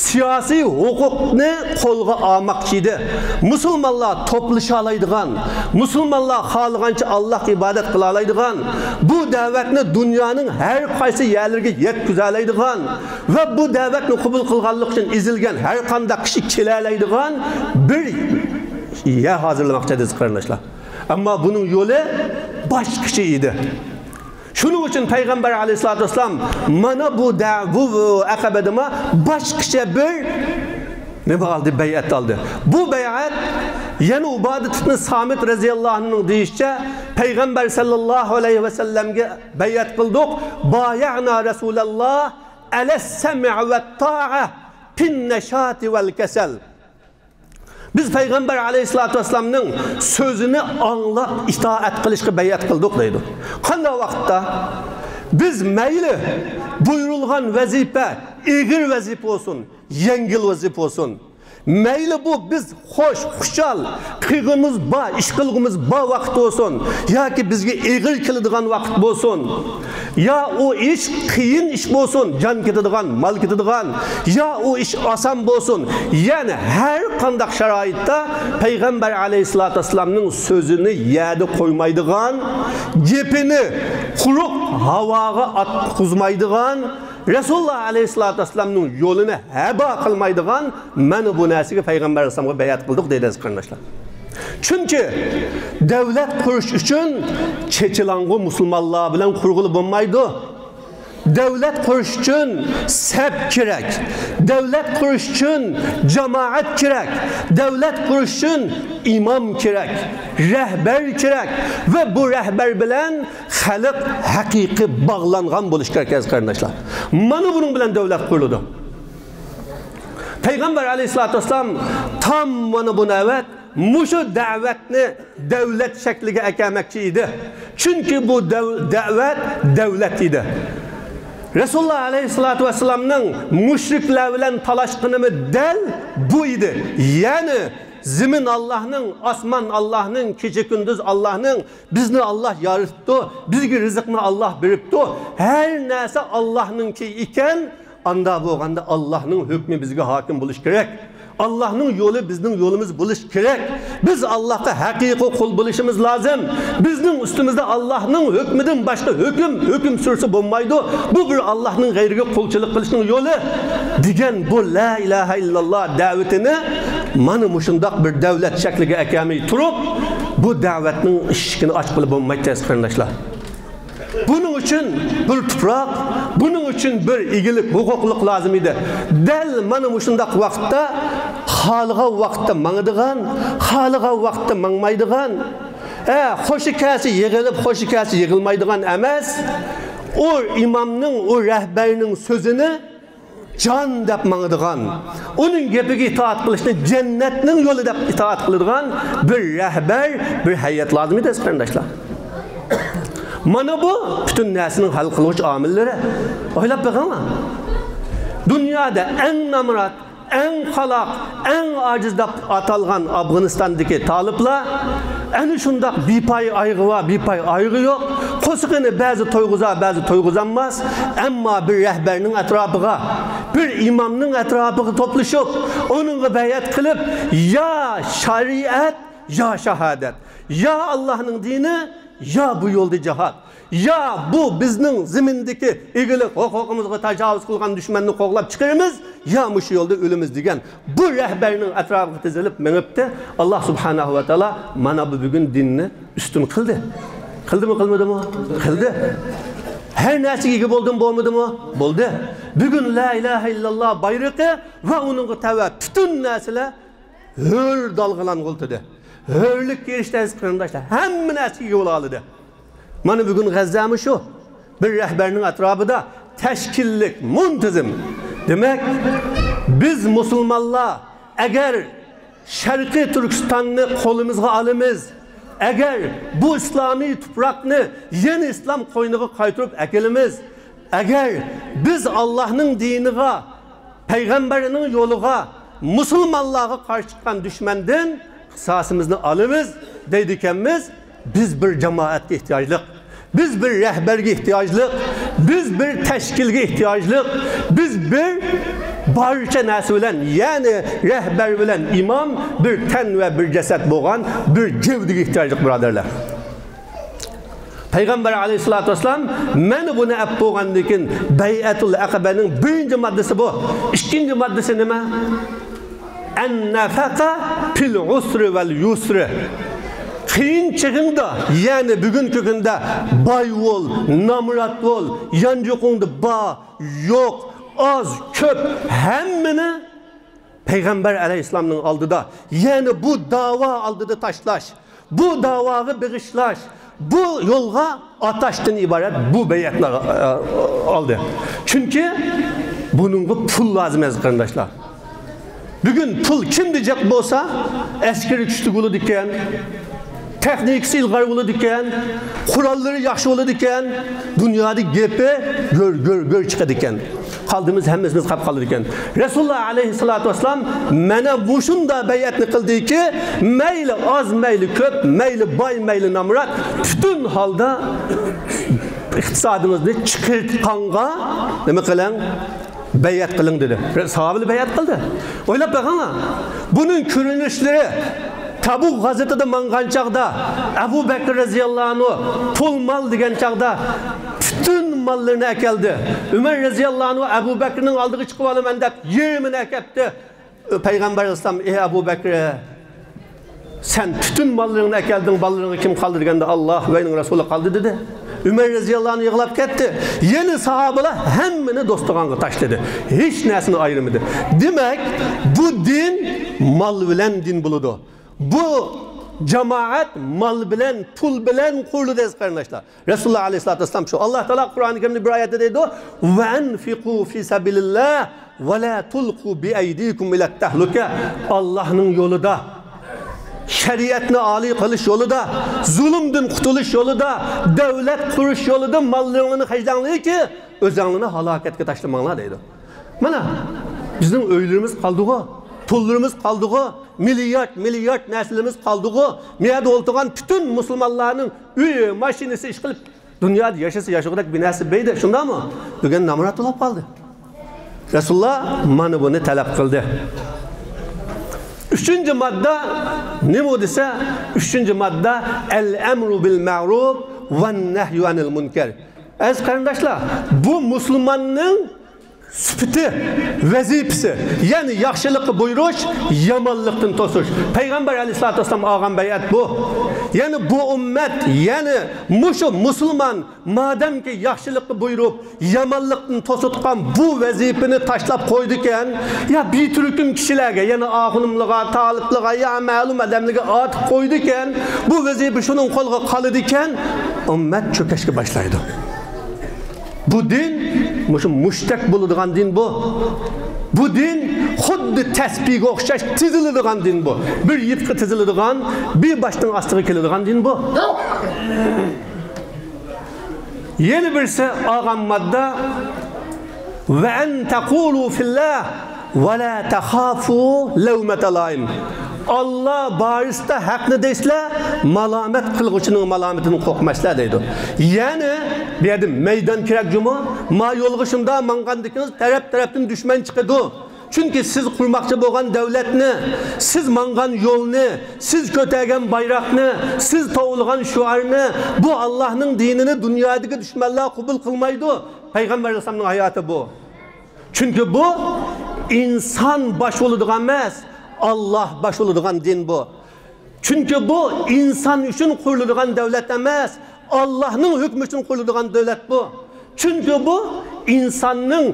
سىياسىي ھوقۇقنى قولغا ئالماقچى ئىدى. مۇسۇلمانلار توپلىشالايدىغان، مۇسۇلمانلار خالىغانچە ئاللاھقا ئىبادەت قىلالايدىغان، بۇ دەۋەتنى دۇنيانىڭ ھەر قايسى يەرلىرىگە يەتكۈزەلەيدىغان ۋە بۇ دەۋەتنى قوبۇل قىلغانلىقى ئۈچۈن ئېزىلگەن ھەر قانداق كىشى كېلەلەيدىغان بىر يەر ھازىرلىماقچى ئىدى، قېرىنداشلار. ئەمما بۇنىڭ يولى باشقىچە ئىدى. شۇنىڭ ئۈچۈن پەيغەمبەر ئەلەيھىسسالاتۇ ۋەسسالام مانا بۇ دە-، بۇ، بۇ ئەقەبىدىمۇ باشقىچە بىر نېمە ئالدى، بەيئەت ئالدى. بۇ بەيئەت يەنە ئۇبادە ئىبنى سامىت رەزىياللاھۇ ئەنھۇنىڭ دېيىشىچە، پەيغەمبەر ساللاللاھۇ ئەلەيھى ۋەسەللەمگە بەيئەت قىلدۇق. بايەئنا رەسۇلەللاھ ئەلەس سەمئى ۋەت تائە فىن نەشاتى ۋەل كەسەل. بىز پەيغەمبەر ئەلەيھىسسالاتۇ ۋەسسالامنىڭ سۆزىنى ئاڭلاپ ئىتائەت قىلىشقا بەيئەت قىلدۇق دەيدۇ. قانداق ۋاقىتتا؟ بىز مەيلى بۇيرۇلغان ۋەزىپە ئېغىر ۋەزىپە بولسۇن، يەڭگىل ۋەزىپە بولسۇن، مەيلى بۇ بىز خوش، خۇشال، قىلغۇمىز بار، ئىش قىلغۇمىز بار ۋاقىت بولسۇن ياكى بىزگە ئېغىر كېلىدىغان ۋاقىت بولسۇن، يا ئۇ ئىش قىيىن ئىش بولسۇن، جان كېتىدىغان، مال كېتىدىغان، يا ئۇ ئىش ئاسان بولسۇن، يەنى ھەر قانداق شارائىتتا پەيغەمبەر ئەلەيھىسسالاتۇ ۋەسسالامنىڭ سۆزىنى يەردە قويمايدىغان، گېپىنى قۇرۇق ھاۋاغا ئاتقۇزمايدىغان، رەسۇلۇللا ئەلەيھىسسالاتۇ ۋەسسالامنىڭ يولىنى ھەبا قىلمايدىغان مانا بۇ نەرسىگە پەيغەمبەر ئەلەيھىسسالامغا بەيئەت قىلدۇق دەيدۇ ئەزىز قېرىنداشلار. چۈنكى دەۋلەت قۇرۇش ئۈچۈن چېچىلاڭغۇ مۇسۇلمانلار بىلەن قۇرغىلى بولمايدۇ. دەۋلەت قۇرۇش ئۈچۈن سەپ كېرەك. دەۋلەت قۇرۇش ئۈچۈن جامائەت كېرەك. دەۋلەت قۇرۇش ئۈچۈن ئىمام كېرەك، رەھبەر كېرەك ۋە بۇ رەھبەر بىلەن خەلق ھەقىقىي باغلانغان بولۇشى كېرەك ئەزىز قېرىنداشلار. مانا بۇنىڭ بىلەن دەۋلەت قۇرۇلىدۇ. پەيغەمبەر ئەلەيھىسسالاتۇ ۋەسسالام تام مانا بۇ نۆۋەت مۇشۇ دەۋەتنى دەۋلەت شەكلىگە ئەكەلمەكچى ئىدى. چۈنكى بۇ دەۋ-، دەۋەت دەۋلەت ئىدى. رەسۇلۇللا ئەلەيھىسسالاتۇ ۋەسسالامنىڭ مۇشرىكلار بىلەن تالاشقىنىمۇ دەل بۇ ئىدى. يەنى زېمىن ئاللاھنىڭ، ئاسمان ئاللاھنىڭ، كېچە كۈندۈز ئاللاھنىڭ، بىزنى ئاللاھ يارىتىپتۇ، بىزگە رىزىقنى ئاللاھ بېرىپتۇ. ھەر نەرسە ئاللاھنىڭكى ئىكەن، ئاندا بولغاندا ئاللاھنىڭ ھۆكمى بىزگە ھاكىم بولۇشى كېرەك. ئاللاھنىڭ يولى بىزنىڭ يولىمىز بولۇشى كېرەك. بىز ئاللاھقا ھەقىقىي قۇل بولۇشىمىز لازىم. بىزنىڭ ئۈستىمىزدە ئاللاھنىڭ ھۆكمىدىن باشقا ھۆكۈم، ھۆكۈم سۈرسە بولمايدۇ. بۇ بىر ئاللاھنىڭ غەيرىگە قۇلچىلىق قىلىشنىڭ يولى دېگەن بۇ لا ئىلاھە ئىللاللا دەۋىتىنى مانا مۇشۇنداق بىر دەۋلەت شەكلىگە ئەكەلمەي تۇرۇپ، بۇ دەۋەتنىڭ ئىشىكىنى ئاچقىلى بولمايتتى ئەزىز قېرىنداشلار. بۇنىڭ ئۈچۈن بىر تۇپراق، بۇنىڭ ئۈچۈن بىر ئىگىلىك ھوقۇقلۇق لازىم ئىدى. دەل مانا مۇشۇنداق ۋاقىتتا، خالىغان ۋاقىتتا ماڭىدىغان، خالىغان ۋاقىتتا ماڭمايدىغان، ھە، خوشى كەلسە يىغىلىپ، خوشى كەلسە يىغىلمايدىغان ئەمەس، ئۇ ئىمامنىڭ، ئۇ رەھبەرنىڭ سۆزىنى جان دەپ ماڭىدىغان، ئۇنىڭ گېپىگە ئىتائەت قىلىشنى جەننەتنىڭ يولى دەپ ئىتائەت قىلىدىغان بىر رەھبەر، بىر ھەيئەت لازىم ئىدى ئەزىز قېرىنداشلار. مانا بۇ پۈتۈن نەرسىنىڭ ھەل قىلغۇچ ئامىللىرى. ئويلاپ بېقىڭلار. دۇنيادا ئەڭ نامرات، ئەڭ قالاق، ئەڭ ئاجىز دەپ ئاتالغان ئافغانىستاندىكى تالىپلار ئەنە شۇنداق بىپاي ئايىغى بار، بىپاي ئايىغى يوق. قورسىقىنى بەزى تويغۇزار، بەزى تويغۇزالماس. ئەمما بىر رەھبەرنىڭ ئەتراپىغا، بىر ئىمامنىڭ ئەتراپىغا توپلىشىپ، ئۇنىڭغا بەيئەت قىلىپ، يا شەرىئەت، يا شاھادەت، يا ئاللاھنىڭ دىنى، يا بۇ يولدا جىھاد. يا بۇ بىزنىڭ زېمىندىكى ئىگىلىك ھوقۇقىمىزغا تاجاۋۇز قىلغان دۈشمەننى قوغلاپ چىقىرىمىز، يا مۇشۇ يولدا ئۆلىمىز دېگەن بۇ رەھبەرنىڭ ئەتراپىغا تىزىلىپ مېڭىپتۇ. ئاللا سۇبھانەھۇ ۋە تائالا مانا بۇ بۈگۈن دىننى ئۈستۈن قىلدى. قىلدىمۇ، قىلمىدىمۇ؟ قىلدى. ھەر نەرسىگە ئىگە بولدىمۇ، بولمىدىمۇ؟ بولدى. بۈگۈن لا ئىلاھە ئىللاللا بايرىقى ۋە ئۇنىڭغا تەۋە پۈتۈن نەرسىلەر ھۆر دالغىلانغىلى تۇردى. ھۆرلۈككە ئېرىشتى ئەزىز قېرىنداشلار. ھەممە نەرسىگە ئىگە بولالىدى. مانا بۈگۈن غەززەمۇ شۇ. بىر رەھبەرنىڭ ئەتراپىدا تەشكىللىك، مۇنتىزىم. دېمەك، بىز مۇسۇلمانلار ئەگەر شەرقىي تۈركىستاننى قولىمىزغا ئالىمىز، ئەگەر بۇ ئىسلامىي تۇپراقنى يەنە ئىسلام قوينىغا قايتۇرۇپ ئەكېلىمىز، ئەگەر بىز ئاللاھنىڭ دىنىغا، پەيغەمبەرنىڭ يولىغا، مۇسۇلمانلارغا قارشى چىققان دۈشمەندىن قىساسىمىزنى ئالىمىز دەيدىكەنمىز، بىز بىر جامائەتكە ئېھتىياجلىق. بىز بىر رەھبەرگە ئېھتىياجلىق، بىز بىر تەشكىلگە ئېھتىياجلىق، بىز بىر بارچە نەرسە بىلەن، يەنى رەھبەر بىلەن ئىمام بىر تەن ۋە بىر جەسەت بولغان بىر گەۋدىگە ئېھتىياجلىق، بۇرادەرلەر. پەيغەمبەر ئەلەيھىسسالاتۇ ۋەسسالام مانا بۇنى ئەپ بولغاندىن كېيىن، بەيئەتۇل ئەقەبەنىڭ بىرىنچى ماددىسى بۇ. ئىككىنچى ماددىسى نېمە؟ ئەن نەفەقە فىل ئۇسرى ۋەل يۇسرى. قىيىن چېغىڭدا، يەنى بۈگۈنكى كۈندە باي بول، نامرات بول، يانچۇقۇڭدا بار، يوق، ئاز، كۆپ، ھەممىنى پەيغەمبەر ئەلەيھىسسالامنىڭ ئالدىدا، يەنى بۇ داۋا ئالدىدا تاشلاش، بۇ داۋاغا بېغىشلاش، بۇ يولغا ئاتاشتىن ئىبارەت بۇ بەيئەتنى، ئە، ئالدى. چۈنكى بۇنىڭغا پۇل لازىم، ئەزىز قېرىنداشلار. بۈگۈن پۇل كىمدە جىق بولسا، ئەسكىرى كۈچلۈك بولىدىكەن، تېخنىكىسى ئىلغار بولىدىكەن، قوراللىرى ياخشى بولىدىكەن، دۇنيادا گېپى گۆر، گۆر، گۆر چىقىدىكەن. قالدىمىز، ھەممىمىز قاپ قالىدىكەن. رەسۇلۇللا ئەلەيھىسسالاتۇ ۋەسسالام مانا مۇشۇنداق بەيئەتنى قىلدىكى، مەيلى ئاز، مەيلى كۆپ، مەيلى باي، مەيلى نامرات، پۈتۈن ھالدا ئىقتىسادىمىزنى چىقىرتقانغا نېمە قىلىڭ؟ بەيئەت قىلىڭ دېدى. ساھابىلەر بەيئەت قىلدى. ئويلاپ بېقىڭلار. بۇنىڭ كۆرۈنۈشلىرى تەبۇك غازىتىدا ماڭغان چاغدا، ئەبۇ بەكرى رەزىياللاھۇ ئەنھۇ پۇل مال دېگەن چاغدا پۈتۈن ماللىرىنى ئەكەلدى. ئۆمەر رەزىياللاھۇ ئەنھۇ ئەبۇ بەكرىنىڭ ئالدىغا چىقىپ ئالىمەن دەپ يېرىمىنى ئەكەپتۇ. پەيغەمبەر ئەلەيھىسسالام، ئى ئەبۇ بەكرى، سەن پۈتۈن ماللىرىڭنى ئەكەلدىڭ، بالىلىرىڭغا كىم قالدى دېگەندە، ئاللا ۋە ئۇنىڭ رەسۇلى قالدى دېدى. ئۆمەر رەزىياللاھۇ ئەنھۇ يىغلاپ كەتتى. يەنە ساھابىلەر ھەممىنى دوستىخانغا تاشلىدى. ھېچ نەرسىنى ئايرىمىدى. دېمەك، بۇ دىن مال بىلەن دىن بولىدۇ. بۇ جامائەت مال بىلەن، پۇل بىلەن قۇرۇلدى، ئەزىز قېرىنداشلار. رەسۇلۇللا ئەلەيھىسسالاتۇ ۋەسسالام شۇ. ئاللا تائالا قۇرئانى كەرىمدە بىر ئايەتتە دەيدۇ، ۋە ئەنفىقۇ فى سەبىلىللا ۋە لا تۇلقۇ بىئەيدىكۇم ئىلەت تەھلۇكە. ئاللانىڭ يولىدا، شەرىئەتنى ئالىي قىلىش يولىدا، زۇلۇمدىن قۇتۇلۇش يولىدا، دۆلەت قۇرۇش يولىدا ماللىرىڭلارنى خەجلەڭلىكى، ئۆزەڭلارنى ھالاكەتكە تاشلىماڭلار دەيدۇ. مانا، بىزنىڭ ئۆيلىرىمىز قالدىغۇ، پۇللىرىمىز قالدىغۇ، مىليارد، مىليارد نەرسىلىرىمىز قالدىغۇ، مۇ يەردە ئولتۇرغان پۈتۈن مۇسۇلمانلارنىڭ ئۆيى، ماشىنىسى، ئىشقىلىپ، دۇنيادا ياشىسا ياشىغۇدەك بىر نەرسە بەردى، شۇنداقمۇ؟ بۈگۈن نامرات بولۇپ قالدى. رەسۇلۇللا مانا بۇنى تەلەپ قىلدى. ئۈچىنچى ماددا نېمە دېسە، ئۈچىنچى ماددا ئەل ئەمرۇ بىل مەرۇف ۋەن نەھيۇ ئەنىل مۇنكەر. ئەزىز قېرىنداشلار، بۇ مۇسۇلماننىڭ سۈپىتى، ۋەزىپىسى، يەنى ياخشىلىققا بۇيرۇش، يامانلىقتىن توسۇش. پەيغەمبەر ئەلەيھىسسالاتۇ ۋەسسالام ئالغان بەيئەت بۇ. يەنى بۇ ئۈممەت، يەنى مۇشۇ مۇسۇلمان مادەمكى ياخشىلىققا بۇيرۇپ، يامانلىقتىن توسۇتقان بۇ ۋەزىپىنى تاشلاپ قويىدىكەن، يا بىر تۈركۈم كىشىلەرگە، يەنى ئاخۇنۇملىغا، تالىپلىغا، يا مەلۇم ئادەملەرگە ئارتىپ قويىدىكەن، بۇ ۋەزىپە شۇنىڭ قولىغا قالىدىكەن، ئۈممەت چۆكۈشكە باشلايدۇ. بۇ دىن مۇشۇ مۇشتەك بولىدىغان دىن بۇ. بۇ دىن خۇددى تەسپىگە ئوخشاش تىزىلىدىغان دىن بۇ. بىر يىپقا تىزىلىدىغان، بىر باشنىڭ ئاستىغا كېلىدىغان دىن بۇ. يەنە بىرسى ئالغان ماددا، ۋە ئەن تەقۇلۇ فىللا ۋە لا تەخافۇ لەۋمەتە لائىم. ئاللا بارىسىدا ھەقنى دەيسىلەر، مالامەت قىلغۇچىنىڭ مالامىتىدىن قورقمايسىلەر دەيدۇ. يەنى بۇ يەردە مەيدان كېرەك جۇمۇ، ما يولغا شۇنداق ماڭغاندىكىن تەرەپ-تەرەپتىن دۈشمەن چىقىدۇ. چۈنكى سىز قۇرماقچى بولغان دۆلەتنى، سىز ماڭغان يولنى، سىز كۆتەرگەن بايراقنى، سىز توۋلىغان شوئارنى، بۇ ئاللاھنىڭ دىنىنى دۇنيادىكى دۈشمەنلەر قوبۇل قىلمايدۇ. پەيغەمبەر ئەلەيھىسسالامنىڭ ھاياتى بۇ. چۈنكى بۇ ئىنسان باش بولىدىغان ئەمەس، ئاللاھ باش بولىدىغان دىن بۇ. چۈنكى بۇ ئىنسان ئۈچۈن قۇرۇلىدىغان دۆلەت ئەمەس، ئاللاھنىڭ ھۆكمى ئۈچۈن قۇرۇلىدىغان دۆلەت بۇ. چۈنكى بۇ ئىنساننىڭ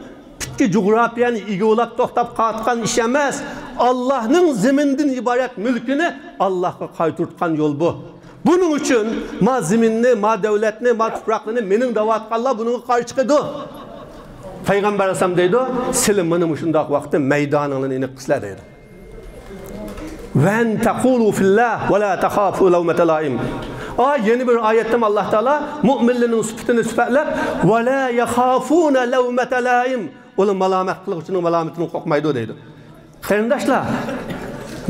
پۈتكى جۇغراپىيەنى ئىگىلەپ توختاپ قالىدىغان ئىش ئەمەس، ئاللاھنىڭ زېمىندىن ئىبارەت مۈلكىنى ئاللاھقا قايتۇرتقان يول بۇ. بۇنىڭ ئۈچۈن ما زېمىننى، ما دۆلەتنى، ما تۇپراقلىرىنى مېنىڭ دەۋاتقانلار بۇنىڭغا قارشى چىقىدۇ. پەيغەمبەر ئەلەيھىسسالام دەيدۇ، سىلى مانا مۇشۇنداق ۋاقىتتا مەيدانىڭلارنى ئېنىق قىلسىلەر دەيدۇ. ۋەن تەقۇلۇ فىللا ۋە لا تەخافۇ لەۋمەتە لائىم. ئا، يەنە بىر ئايەتتە ئاللاھ تائالا مۆمىنلەرنىڭ سۈپىتىنى سۈپەتلەپ، ۋە لا يەخافۇنە لەۋمەتە لائىم. ئۇلار مالامەت قىلغۇچىنىڭ مالامىتىدىن قورقمايدۇ دەيدۇ. قېرىنداشلار،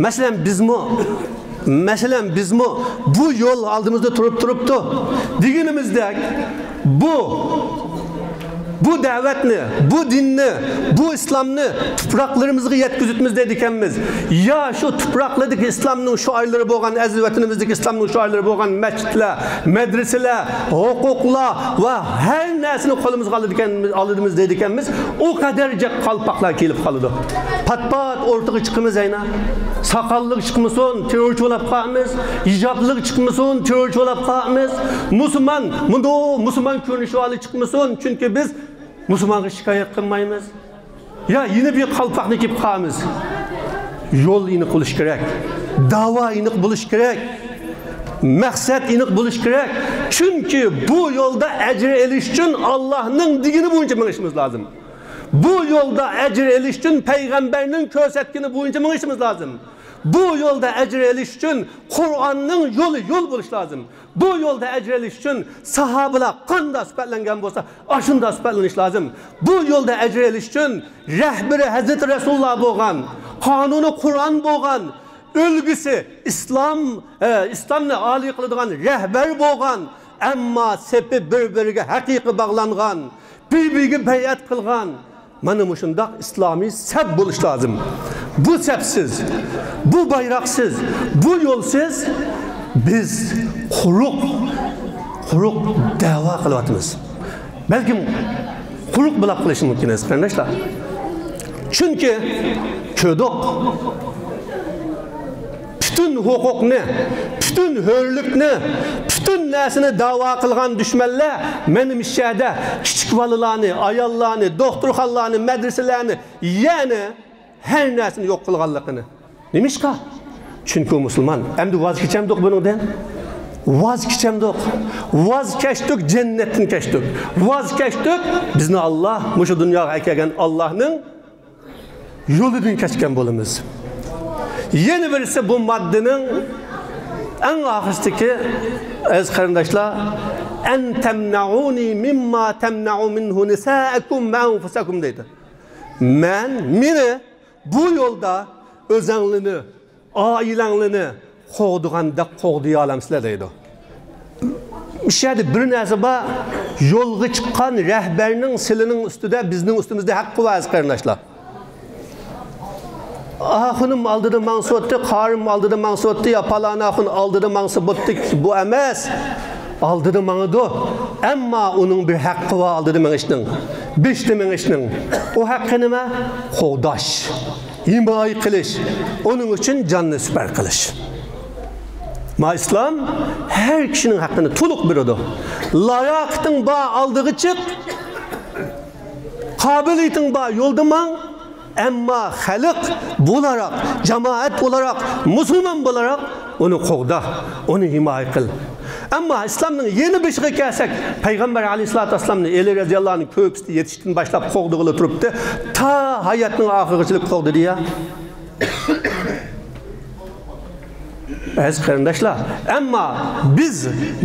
مەسىلەن بىزمۇ، مەسىلەن بىزمۇ بۇ يول ئالدىمىزدا تۇرۇپ تۇرۇپتۇ. دېگىنىمىزدەك، بۇ، بۇ دەۋەتنى، بۇ دىننى، بۇ ئىسلامنى تۇپراقلىرىمىزغا يەتكۈزۈتىمىز دەيدىكەنمىز. يا شۇ تۇپراقلاردىكى ئىسلامنىڭ شوئارلىرى بولغان، ئەزىز ۋەتىنىمىزدىكى ئىسلامنىڭ شوئارلىرى بولغان مەسچىتلەر، مەدرىسىلەر، ھوقۇقلار ۋە ھەر نەرسىنى قولىمىزغا ئالىدىكەنمىز، ئالىدىمىز دەيدىكەنمىز. ئۇ قەدەر جىق قالپاقلار كېلىپ قالىدۇ. پات-پات ئورتىغا چىقىمىز ئەينا. ساقاللىق چىقمىسۇن، تېررورچى بولاپ قالىمىز. ھىجابلىق چىقمىسۇن، تېررورچى بولاپ قالىمىز. مۇسۇلمان، مۇنداق مۇسۇلمان كۆرۈنۈشى ئالدى چىقمىسۇن، چۈنكى بىز مۇسۇلمانغا شىكايەت قىلمايمىز. يا يەنە بىر قالپاقنى كىيىپ قالىمىز. يول ئېنىق بولۇش كېرەك. داۋا ئېنىق بولۇش كېرەك. مەقسەت ئېنىق بولۇش كېرەك. چۈنكى بۇ يولدا ئەجىر ئېلىش ئۈچۈن ئاللاھنىڭ دېگىنى بويىچە مېڭىشىمىز لازىم. بۇ يولدا ئەجىر ئېلىش ئۈچۈن پەيغەمبەرنىڭ كۆرسەتكىنى بويىچە مېڭىشىمىز لازىم. بۇ يولدا ئەجىر ئېلىش ئۈچۈن قۇرئاننىڭ يولى يول بولۇش لازىم. بۇ يولدا ئەجىر ئېلىش ئۈچۈن ساھابىلار قانداق سۈپەتلەنگەن بولسا، ئاشۇنداق سۈپەتلىنىش لازىم. بۇ يولدا ئەجىر ئېلىش ئۈچۈن رەھبىرى ھەزرىتى رەسۇلۇللا بولغان، قانۇنى قۇرئان بولغان، ئۈلگىسى ئىسلام، ئە، ئىسلامنى ئالىي قىلىدىغان رەھبەر بولغان، ئەمما سېپى بىر-بىرىگە ھەقىقىي باغلانغان، بىر-بىرىگە بەيئەت قىلغان، مانا مۇشۇنداق ئىسلامىي سەپ بولۇش لازىم. بۇ سەپسىز، بۇ بايراقسىز، بۇ يولسىز بىز قۇرۇق، قۇرۇق دەۋا قىلىۋاتىمىز. بەلكىم قۇرۇق بولاپ قېلىشى مۇمكىن ئەمەس، قېرىنداشلار. چۈنكى كۆردۇق. پۈتۈن ھوقۇقنى، پۈتۈن ھۆرلۈكنى، پۈتۈن نەرسىنى دەۋا قىلغان دۈشمەنلەر مانا مۇشۇ يەردە كىچىك بالىلارنى، ئاياللارنى، دوختۇرخانىلارنى، مەدرىسىلەرنى، يەنى ھەر نەرسىنى يوق قىلغانلىقىنى. نېمىشقا؟ چۈنكى ئۇ مۇسۇلمان. ئەمدى ۋاز كېچەمدۇق بۇنىڭدىن؟ ۋاز كېچەمدۇق؟ ۋاز كەچتۇق، جەننەتتىن كەچتۇق. ۋاز كەچتۇق، بىزنى ئاللاھ، مۇشۇ دۇنياغا ئەكەلگەن ئاللاھنىڭ يولىدىن كەچكەن بولىمىز. يەنە بىرسى بۇ ماددىنىڭ ئەڭ ئاخىرسىدىكى، ئەزىز قېرىنداشلار، «ئەن تەمنەئۇنى مىمما تەمنەئۇ مىنھۇ نىسائەكۇم ۋە ئەنفۇسەكۇم» دەيدۇ. مەن، مېنى بۇ يولدا ئۆزەڭلىنى، ئائىلەڭلىنى قوغدىغاندەك قوغدىيالامسىلەر دەيدۇ. مۇشۇ يەردە بىر نەرسە بار، يولغا چىققان رەھبەرنىڭ سىلىنىڭ ئۈستىدە، بىزنىڭ ئۈستىمىزدە ھەققى بار، ئەزىز قېرىنداشلار. ئاخۇنۇم ئالدىدا ماڭسىۋاتتى، قارىم ئالدىدا ماڭسىۋاتتى، يا پالان ئاخۇن ئالدىدا ماڭسا بولدى، بۇ ئەمەس. ئالدىدا ماڭىدۇ، ئەمما ئۇنىڭ بىر ھەققى بار ئالدىدا مېڭىشنىڭ، بېشىدا مېڭىشنىڭ. ئۇ ھەققى نېمە؟ قوغداش، ھىمايە قىلىش، ئۇنىڭ ئۈچۈن جاننى سىپەر قىلىش. ما ئىسلام ھەر كىشىنىڭ ھەققىنى تولۇق بېرىدۇ. لاياقىتىڭ بار، ئالدىغا چىق. قابىلىيىتىڭ بار، يولدا ماڭ. ئەمما خەلق بولاراق، جامائەت بولاراق، مۇسۇلمان بولاراق ئۇنى قوغدا، ئۇنى ھىمايە قىل. ئەمما ئىسلامنىڭ يەنە بېشىغا كەلسەك، پەيغەمبەر ئەلەيھىسسالاتۇ ۋەسسالامنى ئېلى رەزىياللاھۇ ئەنھۇ كۆكسىدە يېتىشتىن باشلاپ قوغدىغىلى تۇرۇپتۇ، تا ھاياتنىڭ ئاخىرغىچىلىك قوغدىدى يا. ئەزىز قېرىنداشلار، ئەمما بىز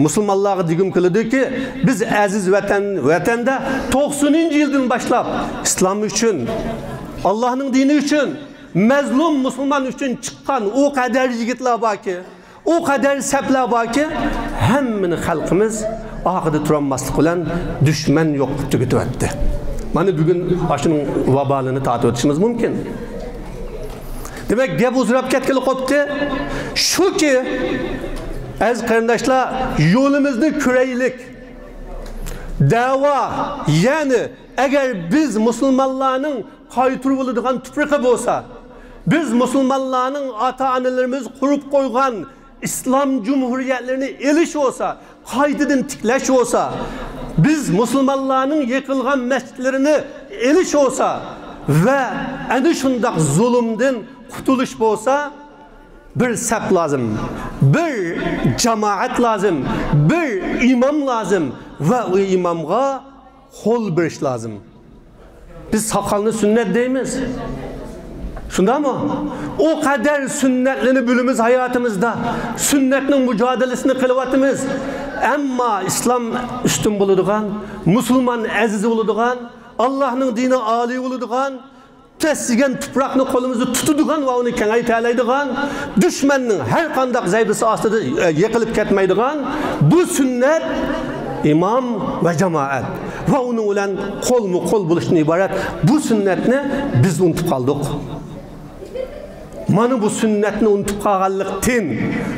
مۇسۇلمانلارغا دېگۈم كېلىدۇكى، بىز ئەزىز ۋەتەن، ۋەتەندە توقسىنىنچى يىلدىن باشلاپ ئىسلام ئۈچۈن، ئاللاھنىڭ دىنى ئۈچۈن، مەزلۇم مۇسۇلمان ئۈچۈن چىققان ئۇ قەدەر يىگىتلەر باركى، ئۇ قەدەر سەپلەر باركى، ھەممىنى خەلقىمىز ئارقىدا تۇرالماسلىق بىلەن دۈشمەن يوق قىلىپ تۈگىتىۋەتتى. مانا بۈگۈن ئاشۇنىڭ ۋابالىنى تارتىۋېتىشىمىز مۇمكىن. دېمەك، گەپ ئۇزىراپ كەتكىلى قوپتى. شۇكى، ئەزىز قېرىنداشلار، يولىمىزنى كۆرەيلىك. دەۋا، يەنى ئەگەر بىز مۇسۇلمانلارنىڭ قايتۇرۇۋالىدىغان تۇپرىقى بولسا، بىز مۇسۇلمانلارنىڭ ئاتا-ئانىلىرىمىز قۇرۇپ قويغان ئىسلام جۇمھۇرىيەتلىرىنى ئېلىش بولسا، قايتىدىن تىكلەش بولسا، بىز مۇسۇلمانلارنىڭ يىقىلغان مەسچىتلىرىنى ئېلىش بولسا ۋە ئەنە شۇنداق زۇلۇمدىن قۇتۇلۇش بولسا، بىر سەپ لازىم، بىر جامائەت لازىم، بىر ئىمام لازىم ۋە ئۇ ئىمامغا قول بېرىش لازىم. بىز ساقالنى سۈننەت دەيمىز. شۇنداقمۇ؟ ئۇ قەدەر سۈننەتلىرىنى بىلىمىز ھاياتىمىزدا. سۈننەتنىڭ مۇجادىلىسىنى قىلىۋاتىمىز. ئەمما ئىسلام ئۈستۈن بولىدىغان، مۇسۇلمان ئەزىز بولىدىغان، ئاللاھنىڭ دىنى ئالىي بولىدىغان، تەس دېگەن تۇپراقنى قولىمىزدا تۇتىدىغان ۋە ئۇنى كېڭەيتەلەيدىغان، دۈشمەننىڭ ھەر قانداق زەربىسى ئاستىدا، ئە، يىقىلىپ كەتمەيدىغان بۇ سۈننەت ئىمام ۋە جامائەت ۋە ئۇنىڭ بىلەن قولمۇ قول بولۇشتىن ئىبارەت بۇ سۈننەتنى بىز ئۇنتۇپ قالدۇق. مانا بۇ سۈننەتنى ئۇنتۇپ قالغانلىقتىن،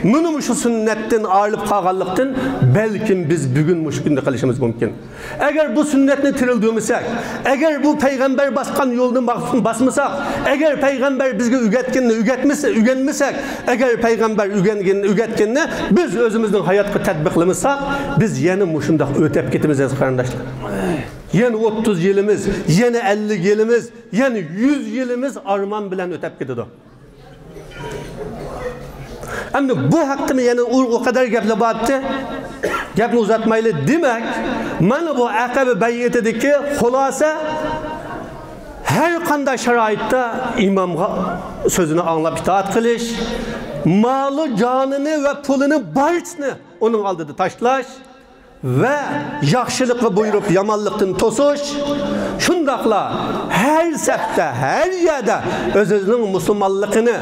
مانا مۇشۇ سۈننەتتىن ئايرىلىپ قالغانلىقتىن، بەلكىم بىز بۈگۈن مۇشۇ كۈندە قېلىشىمىز مۇمكىن. ئەگەر بۇ سۈننەتنى تىرىلدۈرمىسەك، ئەگەر بۇ پەيغەمبەر باسقان يولنى باس-، باسمىساق، ئەگەر پەيغەمبەر بىزگە ئۆگەتكىنىنى ئۆگەتمىسە-، ئۆگەنمىسەك، ئەگەر پەيغەمبەر ئۆگەنگىن-، ئۆگەتكىنىنى بىز ئۆزىمىزنىڭ ھاياتقا تەتبىقلىمىساق، بىز يەنە مۇشۇنداق ئۆتەپ كېتىمىز، ئەزىز قېرىنداشلار. يەنە ئوتتۇز يىلىمىز، يەنە ئەللىك يىلىمىز، يەنە يۈز يىلىمىز ئارمان بىلەن ئۆتەپ كېتىدۇ. ئەمدى بۇ ھەقتىمۇ يەنە ئۇ، ئۇ قەدەر گەپلەر بارتتى. گەپنى ئۇزارتمايلى. دېمەك، مانا بۇ ئەقەبە بەيئىتىدىكى خۇلاسە، ھەر قانداق شارائىتتا ئىمامغا سۆزىنى ئاڭلاپ ئىتائەت قىلىش، مالى جانىنى ۋە پۇلىنى بارچىسىنى ئۇنىڭ ئالدىدا تاشلاش، ۋە ياخشىلىققا بۇيرۇپ، يامانلىقتىن توسۇش، شۇنداقلا ھەر سەپتە، ھەر يەردە ئۆزىنىڭ مۇسۇلمانلىقىنى،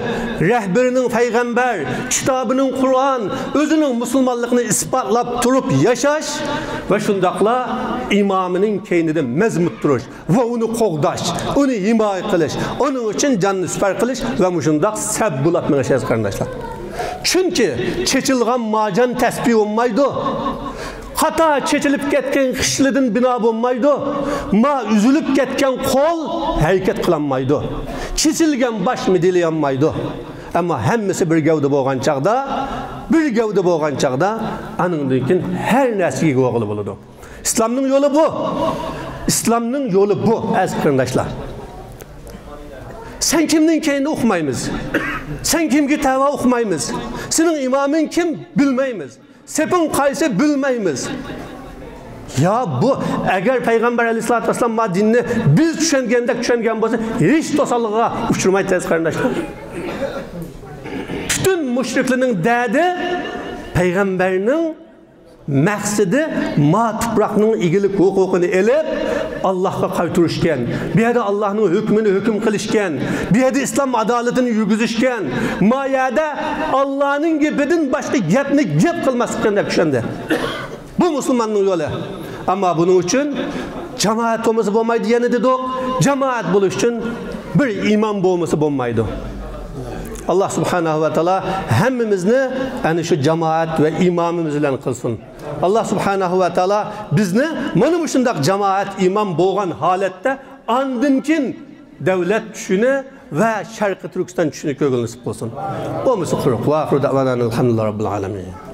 رەھبىرىنىڭ پەيغەمبەر، كىتابىنىڭ قۇرئان، ئۆزىنىڭ مۇسۇلمانلىقىنى ئىسپاتلاپ تۇرۇپ ياشاش ۋە شۇنداقلا ئىمامىنىڭ كەينىدە مەزمۇت تۇرۇش ۋە ئۇنى قوغداش، ئۇنى ھىمايە قىلىش، ئۇنىڭ ئۈچۈن جاننى سىپەر قىلىش ۋە مۇشۇنداق سەپ بولاپ مېڭىش، ئەزىز قېرىنداشلار. چۈنكى چېچىلغان مارجان تەسپىھ بولمايدۇ. خاتا چېچىلىپ كەتكەن خىشلىدىن بىنا بولمايدۇ. ما ئۈزۈلۈپ كەتكەن قول ھەرىكەت قىلالمايدۇ. كېسىلگەن باش مىدىرلىيالمايدۇ. ئەمما ھەممىسى بىر گەۋدە بولغان چاغدا، بىر گەۋدە بولغان چاغدا ئانىڭدىن كېيىن ھەر نەرسىگە ئىگە بولغىلى بولىدۇ. ئىسلامنىڭ يولى بۇ. ئىسلامنىڭ يولى بۇ، ئەزىز قېرىنداشلار. سەن كىمنىڭ كەينىدە ئوقۇمايمىز. سەن كىمگە تەۋە ئوقۇمايمىز. سېنىڭ ئىمامىڭ كىم، بىلمەيمىز. سېپىڭ قايسى، بىلمەيمىز. يا بۇ، ئەگەر پەيغەمبەر ئەلەيھىسسالاتۇ ۋەسسالام ما دىننى بىز چۈشەنگەندەك چۈشەنگەن بولسا، ھېچ توسالغۇغا ئۇچرىمايتتى، ئەزىز قېرىنداشلار. پۈتۈن مۇشرىكلارنىڭ دەردى پەيغەمبەرنىڭ مەقسىتى ما تۇپراقنىڭ ئىگىلىك ھوقۇقىنى ئېلىپ، ئاللاھقا قايتۇرۇشكەن. بۇ يەردە ئاللاھنىڭ ھۆكمىنى ھۆكۈم قىلىشكەن. بۇ يەردە ئىسلام ئادالىتىنى يۈرگۈزۈشكەن. ما يەردە ئاللاھنىڭ گېپىدىن باشقا گەپنى گەپ قىلماسلىقكەن دەپ چۈشەندى. بۇ مۇسۇلماننىڭ يولى. ئەمما بۇنىڭ ئۈچۈن جامائەت بولمىسا بولمايدۇ يەنە دېدۇق. جامائەت بولۇش ئۈچۈن بىر ئىمام بولمىسا بولمايدۇ. ئاللاھ سۇبھانەھۇ ۋە تائالا ھەممىمىزنى ئەنە شۇ جامائەت ۋە ئىمامىمىز بىلەن قىلسۇن. ئاللاھ سۇبھانەھۇ ۋە تائالا بىزنى مانا مۇشۇنداق جامائەت ئىمام بولغان ھالەتتە ئاندىن كېيىن دەۋلەت چۈشىنى ۋە شەرقىي تۈركىستان چۈشىنى كۆرگىلى نېسىپ قىلسۇن. بولمىسا قۇرۇق. ۋە ئاخىرۇ دەۋانا ئەلھەمدۇلىللاھى رەببىل ئالەمىن.